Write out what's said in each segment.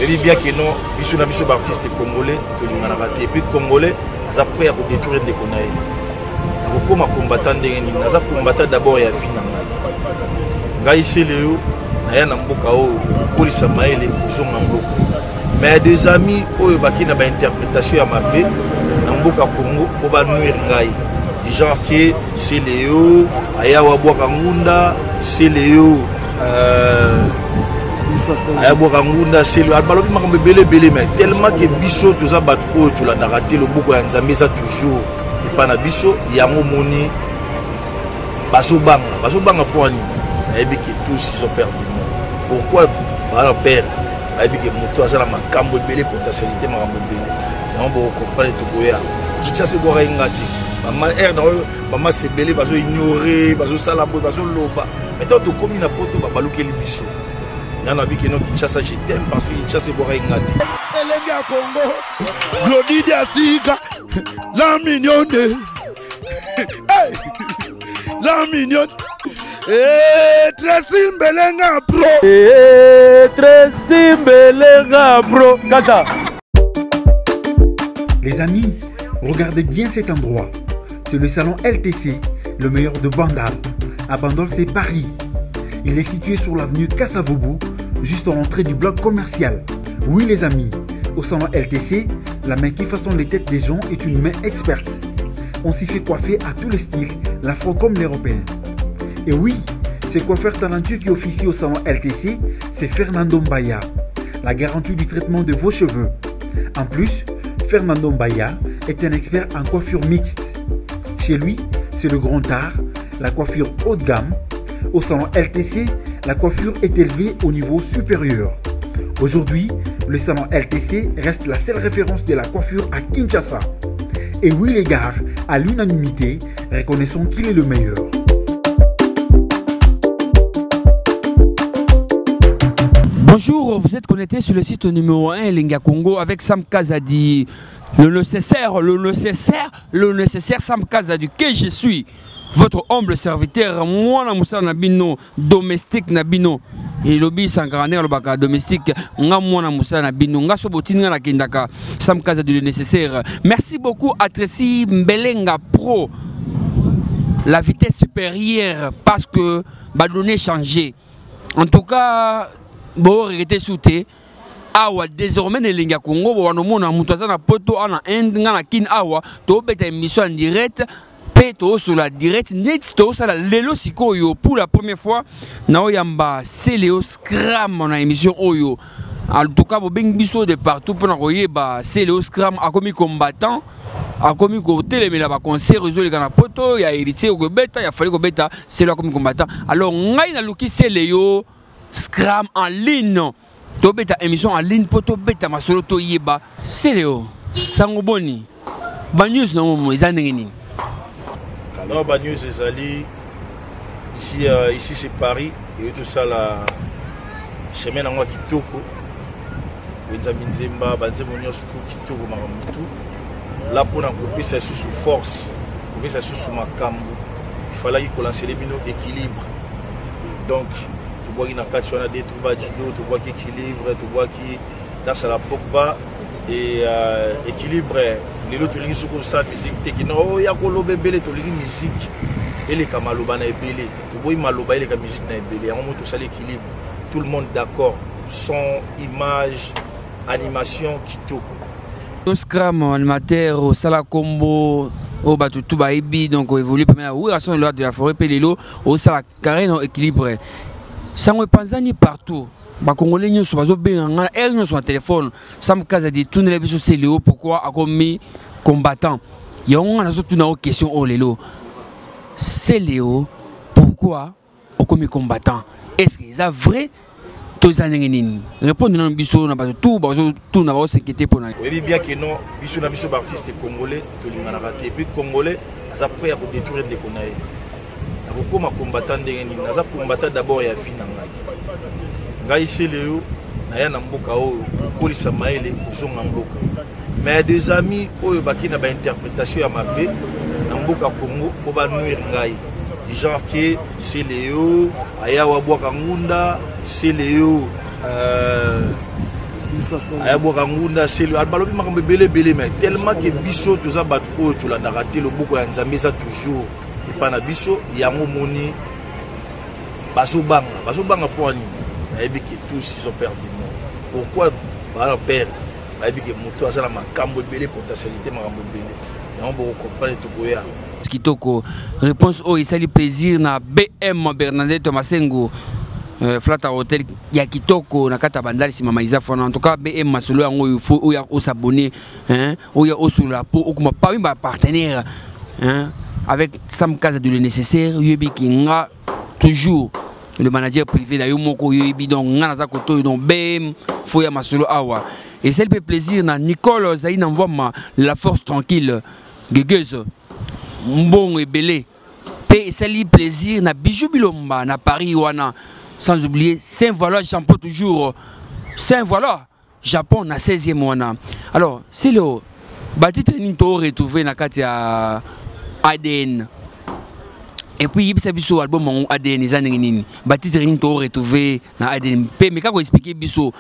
Oyebi bien que non, biso na biso ba artiste congolais tolinganaka te. Et puis congolais aza prêt ya kodétruire ndeko na ye. Nakokoma combattant ndenge nini? Naza combattant d'abord ya vie na ngai. Ngai Celeo naya na mboka oyo kokolisa mayele kozonga mboka. Mais ya des amis oyo baki na ba interprétation ya mabe na mboka Congo mpo ba nuire ngai. Du genre que Celeo aya wabwaka ngunda, Celeo ayabwaka ngunda selo balobi makambo ebele ebele mais tellement ke biso toza bato oyo tolandaka te loboko ya nzambe eza toujours epai na biso yango moni bazobanga bazobanga mpo nini nayebi ke tous ils ont peur de moi pourquoi bana père bayebi ke moto aza na makambo ebele potentialité makambo ebele yango bokocomprendre tokoya kinshasa ebwaka ye nga te aire na oyo bamasi ebele bazo ignore bazosala boye bazoloba mais ntango tokomi na poto babalukeli biso nga na biki no Kinshasa je t'aime parce que Kinshasa ebwaka nga te elenge ya Congo Glody Diasika la mignonne hey! la mignonne hey, Tracy Mbelenga bro hey, Tracy Mbelenga bro kata. Les amis, regardez bien cet endroit. C'est le salon LTC, le meilleur de Bandal. À Bandol, c'est Paris. Il est situé sur l'avenue Kasavubu, juste en l'entrée du bloc commercial. Oui les amis, au salon LTC, la main qui façonne les têtes des gens est une main experte. On s'y fait coiffer à tous les styles, l'afro comme l'européen. Et oui, ce coiffeur talentueux qui officie au salon LTC, c'est Fernando Mbaya, la garantie du traitement de vos cheveux. En plus, Fernando Mbaya est un expert en coiffure mixte. Chez lui, c'est le grand art, la coiffure haut de gamme. Au salon LTC, la coiffure est élevée au niveau supérieur. Aujourd'hui, le salon LTC reste la seule référence de la coiffure à Kinshasa. Et oui les gars, à l'unanimité, reconnaissons qu'il est le meilleur. Bonjour, vous êtes connecté sur le site numéro 1 Elengi ya Congo avec Sam Kazadi. Le nécessaire, le nécessaire, le nécessaire Sam Kazadi que je suis. Votre humble serviteur, moi na musala na bino, domestique na bino. Elobi Sankara ndenge alobaka domestique, nga mwana musala na bino, nga so botini nga nakendaka Sam Kazadi le nécessaire. Merci beaucoup à Tracy Mbelenga Pro. La vitesse supérieure parce que ba données changées. En tout cas, bo regretter sous te awa désormais na elengi ya Congo bo wanomona moto aza na poto ana Inde nga na Kin awa tobeta émission en direct mpe tozosola direct neti tozosala lelo sikoyo pour la première fois naoyamba Celeo Scram na émission oyo. En tout cas bobengi biso de partout mpona koyeba Celeo Scram akomi combattant, akomi kotelemela ba concert ezoleka na poto ya héritier kobeta ya Fally kobeta, Celeo akomi combattant. Alors ngai naluki Celeo Scram en ligne, tobeta émission en ligne mpo tobeta masolo toyeba Celeo sango boni ba news na momo eza ndenge nini? Alors ba news ezali ici, ici c'est Paris et tout ça la chemin nango ya kitoko Benjamin Nzemba ba nzembo nyonso tout kitoko makambo tout là mpona kopesa lisusu force kopesa lisusu makambo il fallait kolancele bino équilibre. Donc tobwaki na kati wana de trouba jido, tobwaki équilibre, tobwaki danse à la Pogba et équilibre lelo tolingi soki osala musique te kino oyo ya koloba ebele, tolingi musique eleka maloba na ebele, toboyi maloba eleka musique na ebele, yango moto osali équilibre, tout le monde d'accord, son, image, animation kitoko. Scram animateur osala kombo oyo bato tu bayebi, donc évolue pembe ya Werrason le roi de la forêt pe lelo osala carré na équilibre. Sango epanzani partout. Ba Congolais nyonso bazobenga nga heure nyonso na téléphone. Sam Kazadi tunela biso Celeo pourquoi akomi combattant. Yango nga nazotuna yo question oyo lelo. Celeo pourquoi okomi combattant? Est-ce que eza vrai? To eza ndenge nini? Répondre nanu biso na bato tout bazotuna bazo s'inquiéter mpona. Oyebi bien que non, biso na biso ba artiste congolais tolinganaka te. Et puis congolais aza prêt ya kodétruire ndeko na ye. Nakokoma combattant ndenge nini? Naza combattant d'abord ya vie na ngai. Ngai Celeo naya na mboka oyo kokolisa mayele kozonga mboka. Mais ya des amis oyo baki na ba interprétation ya mabe na mboka Congo mpo ba nuire ngai. Du genre que Celeo aya wabwaka ngunda, Celeo. Ayabwaka ngunda selo, balobi makambo ebele ebele, mais tellement ke biso toza bato oyo tolandaka te, loboko ya Nzambe eza toujours epai na biso. Yango moni bazobanga, bazobanga mpo nini? Nayebi ke tous ils ont peur du mort. Pourquoi baa peur? Bayebi ke moto aza na makambo ebele, potentialité, makambo ebele. Yango bokocomprendre, tokoya. Kitoko réponse oyo esali plaisir na BM Bernadette Masengo, Flata Hotel ya kitoko na kati ya Bandali, nsima Maiza Fana. En tout cas, BM, masolo yango oyo, faut oyo osabonner, hein, oyo osolola mpo okoma parmi bapartenaire, hein, avec Sam Kaza de le nécessaire. Oyebi ki nga toujours le manager privé na yo moko, oyebi. Donc nga naza koto oyo. Donc BM, faut ya masolo awa esali mpe plaisir na Nicole Zaina Mvwama, la force tranquille, gegeuse mbongo ebele. Mpe esali plaisir na Bijou Bilomba na Paris wana, sans oublier Saint Valois Japon, toujours Saint Valois Japon na 16e wana. Alors Celeo, batitre nini to retrouver na kati ya ADN? Et puis yebisa biso album yango ADN eza ndenge nini, batitre nini to retrouver na ADN, mpe meka koexpliquer biso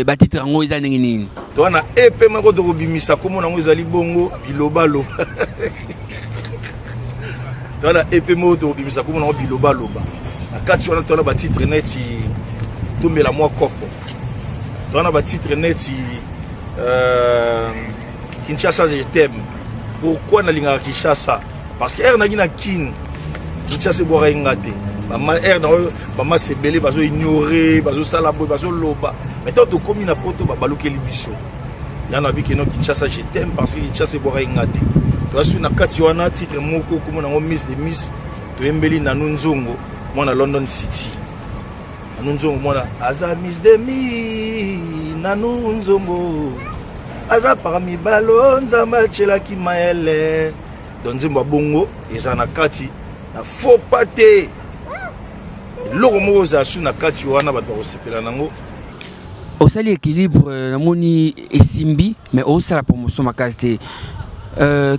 batitre yango eza ndenge nini. Toza na EP moko tokobimisa, kombo nango ezali bongo Bilobaloba. Toza na EP moko tokobimisa, kombo nango Bilobaloba. Na kati wana toza na batitre neti Tombela mwa kopo, toza na batitre neti Kinshasa je t'aime. Pourquoi nalingaka Kinshasa? Parce que ere naki na Kin, Kinshasa ebwaka ye nga te. Ere na oyo bamasi ebele bazoignore, bazosala boye, bazoloba. Mais ntango tokómi na Poto, babalukeli biso. Ya na bikeno Kinshasa je t'aime parce que Kinshasa ebwaka ye nga te. Toza su na kati wana titre moko komona yango Miss de Miss, toyembeli Nanu Nzongo, mwana London City. Nanu Nzongo mwana aza Miss de Miss. Nanu Nzongo aza parmi balo Nzambe atielaki mayele. Donc nzembo ya bongo eza na kati na faux pas te. Eloko moko ozala su na kati wana, bato bakosepela nango. Osali équilibre, namoni esimbi, mais osala promotion makasi te.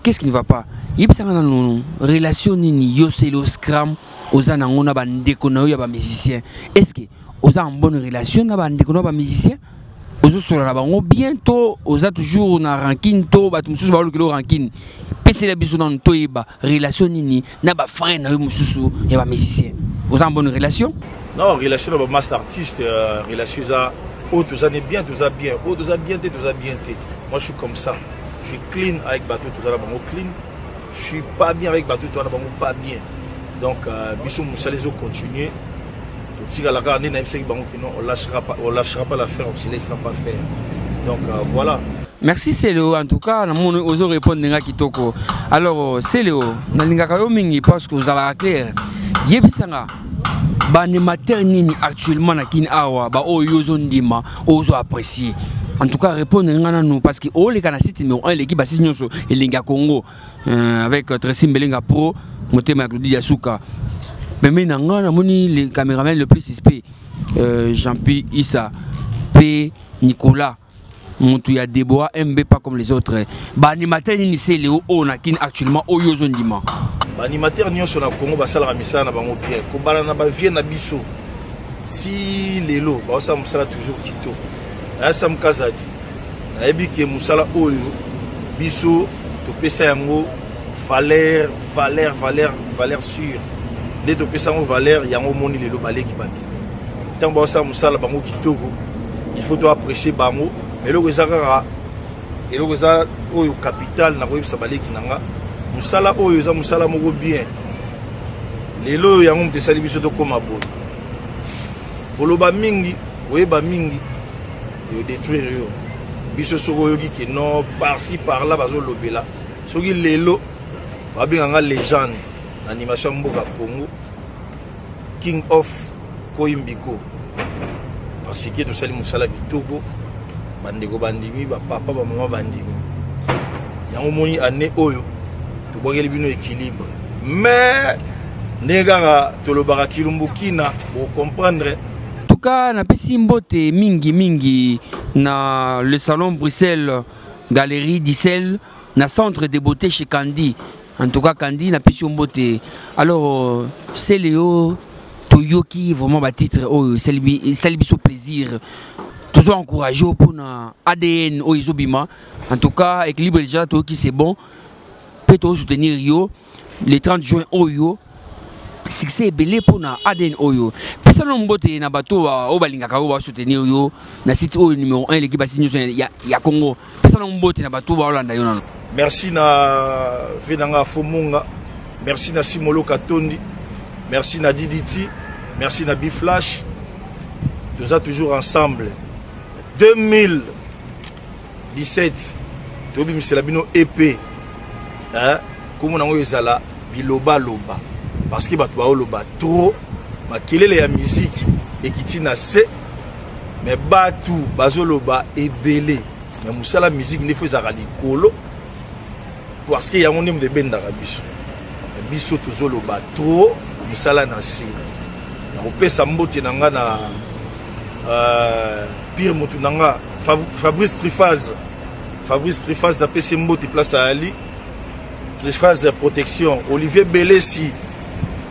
Qu'est-ce qui ne va pas? Yebisanga nanu relation nini yo Celeo Scram oza nango na bandeko na yo ya bamusicien. Est ce que oza en bonne relation na bandeko na yo bamusicien? Ozosolola na bango bien to oza toujours na rancune, to bato mosusu baolukela rancune? Pesela biso nanu toyeba relation nini na bafrère na yo mosusu ya bamusicien. Oza en bonne relation? Non, relation na bamaster artiste, relation eza oyo toza ne bien, toza bien, oyo toza bien te, toza bien te. Moi, je suis comme ça, je suis clean avec bato toza na bango clean, je suis pas bien avec bato toza na bango pas bien. Donc biso mosala ezocontinue, totikala kaka nde nayebisaki bango kino on lâchera pas, on lâchera pas l'affaire, on se laissera pas faire. Donc voilà. Merci Celeo, en tout cas namoni ozo répondre nga kitoko. Alors Celeo, nalingaka yo mingi parce que ozalaka clair. Yebisanga baanimateur nini actuellement na Kini awa baoyo yo ozondima, ozo apprécier. En tout cas, répondre nga nanu parce que oleka na site numéro 1, eleki basite nyonso, Elengi ya Congo, avec Tracy Mbelenga Pro, motema ya Claudie Yasuka. Pembeni na nga namoni le caméraman le plus suspect, Jean-Pi Issa P Nicolas, motu ya Déborah MB, pas comme les autres. Baanimateur nini Celeo oyo na Kini actuellement oyo ozondima? Baanimateur nyonso na Congo basalaka misala na bango bien. Kobala na bavie na biso ti lelo, baosala mosala toujours kitoko. Naya Sam Kazadi, nayebi ke mosala oyo biso topesa yango valeur, valeur, valeur, valeur sûre. Nde topesa yango valeur, yango omoni lelo baleki babimi. Ntango baosala mosala bango kitoko, il faut to apprécier bango. Mais eloko eza kaka, eloko eza oyo capital na koyebisa baleki na nga, mosala oyo eza mosala moko bien. Lelo oyo yango moto esali biso tokóma boye. Koloba mingi, koyeba mingi edétruire yo. Biso soki oyoki ke non, par-ci par-là bazolobela, soki lelo babenganga légende na animation ya mboka Congo, king of koyimbiko, parce que tosali mosala kitoko, bandeko bandimi, bapapa, bamama bandimi yango. Moni année oyo tobwakeli bino équilibre, mais ndenge kaka tolobaka kilumbukina, bocomprendre. En tout cas, napesi mbote mingi mingi na le salon Bruxelles, galerie Dissel, na centre de beauté chez Candy. En tout cas Candy, napesi yo mbote. Alors Celeo, toyoki vraiment batitre oyo esali biso plaisir. Tozo encourager mpona ADN oyo ezobima. En tout cas, équilibre déjà toyoki, c'est bon. Mpe tozosoutenir yo le 30 juin oyo, succès ebele mpona ADN oyo. Pesa no mbote na bato oyo balingaka, oyo basoutenir yo na site oyo numéro 1, eleki basite nyonso ya Congo. Pesa no mbote na bato baolanda yo nano. Merci na ve na nga Fomunga, merci na Simolo Katondi, merci na DDT, merci na Biflash. Toza toujours ensemble. 2017 tobimisela bino EP, hein? Kombo nango ezala Bilobaloba, parce que bato baoloba trop, makelele ya musique ekiti na se, mais bato bazoloba ebele, mais mosala musique nde fo ezalaka likolo, parce que yango nde moto ebendaka biso. Biso tozoloba trop, mosala na se. Nakopesa mbote na nga na pire motu na nga, Fabrice Trifaz. Fabrice Trifaz, napesi mbote place ayali, Trifaz ya protection. Olivier Belesi,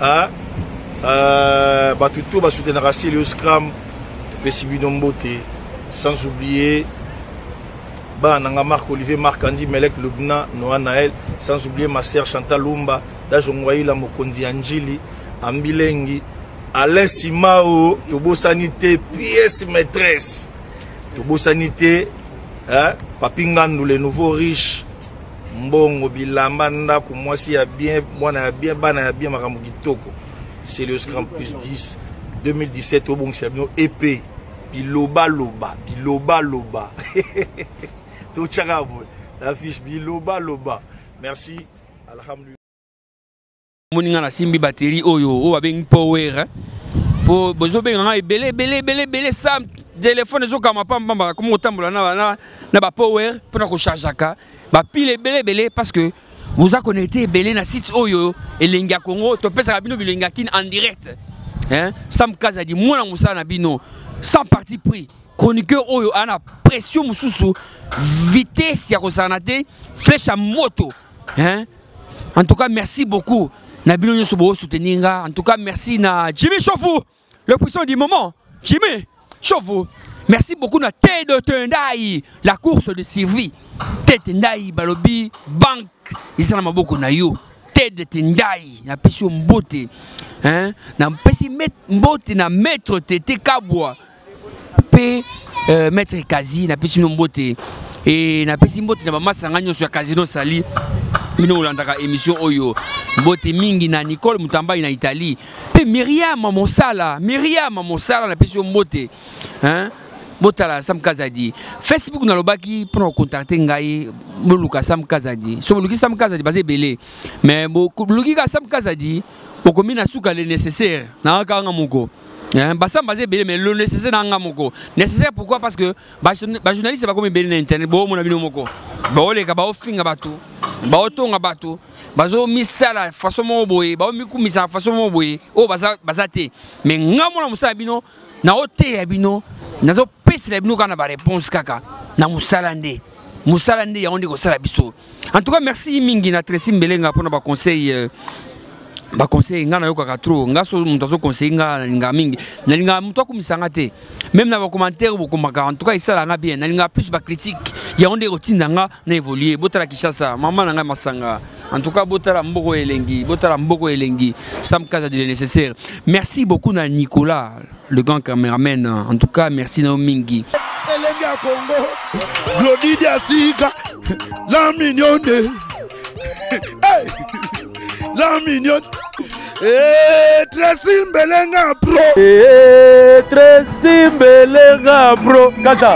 hein? Bato to basoutenaka Celio Scram, topesi bino mbote. Sans oublier bana na nga Marc Olivier, Marc Andi, Melek Lubna, Noa Naël, sans oublier ma sœur Chantal Lumba, Dajo Ngwaila, mokonzi ya Njili, Ambilengi, Alain Simao, tobosani te pièce maîtresse, tobosani te, hein? Papi Ngandu, le nouveau riche, mbongo, bilamba, ndako, mwasi ya bien, mwana ya bien, bana ya bien, makambo kitoko. Celios Grand plus 10 2017, obongisela bino EP Bilobaloba. Bilobaloba, totyaka boye l'affiche Bilobaloba. Merci, alhamdulillah. Omoni nga nasimbi batterie oyo, oyo babengi power, po bozobenga nga ebele ebele ebele ebele. Sa telefone ezokama pambamba, komi kotambola na bapower mpona kochargeaka bapile ebele ebele, parce que boza connecté ebele na site oyo Elengi ya Congo. Topesaka bino bilenge ya Kine en direct, hein? Sam Kazadi, mwana mosala na bino, sans parti pris, chroniqueur oyo ana pression mosusu, vitesse ya kosala te, flèche ya moto, hein? En tout cas, merci beaucoup na bino nyonso bosoutenir nga. En tout cas, merci na Jimmy Chauffou, le puissant du moment. Jimmy Chauffou, merci beaucoup na Tede Tendai, la course de survie. Tete Ndai, balobi banque eza na maboko na yo. Tede Tendai, napesi yo mbote, hein? Napesi mbote na maître Tete Kabwa mpe maître Kazi, napesi bino mbote. E napesi mbote na bamasanga nyonso ya Casino Sali, bino kolandaka émission oyo. Mbote mingi na Nicole Mutambai na Italie, mpe Miriam Mosala. Miriam Mosala, napesi yo mbote, hein? Botala Sam Kazadi Facebook. Nalobaki mpona kocontacter ngai, boluka Sam Kazadi. So boluki Sam Kazadi, baza ebele, mais boluki kaka Sam Kazadi, okomi na suka le nécessaire na kaka nga moko. Hein, basam baza ebele, mais le nécessaire na nga moko. Nécessaire pourquoi? Parce que bajournaliste bakomi ebele na internet. Boomona bino moko, baoleka, baofinga bato, baotonga bato, bazomisala façon moko boye, baomikumisa façon moko boye oyo baza, baza te. Mais nga mona mosala bino, naoteya bino, nazopesela bino kaka na baréponse kaka na mosala nde. Mosala nde yango nde kosala biso. En tout cas, merci mingi na Tracy Mbelenga mpona baconseil, baconseil nga nayokaka trop. Nga so moto azoconseille nga, nalingaka mingi. Nalingaka moto akumisa nga te, même na bacommentaire bokomaka. En tout cas, esalaka nga bien. Nalingaka plus bacritique, yango nde ekotinda nga na évolue. Botala Kinshasa, mama na ngai masanga. En tout cas, botala mboko elengi, botala mboko elengi. Sam Kaza de le nécessaire. Merci beaucoup na Nicolas, le grand caméraman. En tout cas, merci na yo mingi. Elengi ya Congo, Glodi Diasika, la mignonne. Hey! La mignonne. Eh, Tracy Mbelenga pro. Eh, Tracy Mbelenga pro. Kata.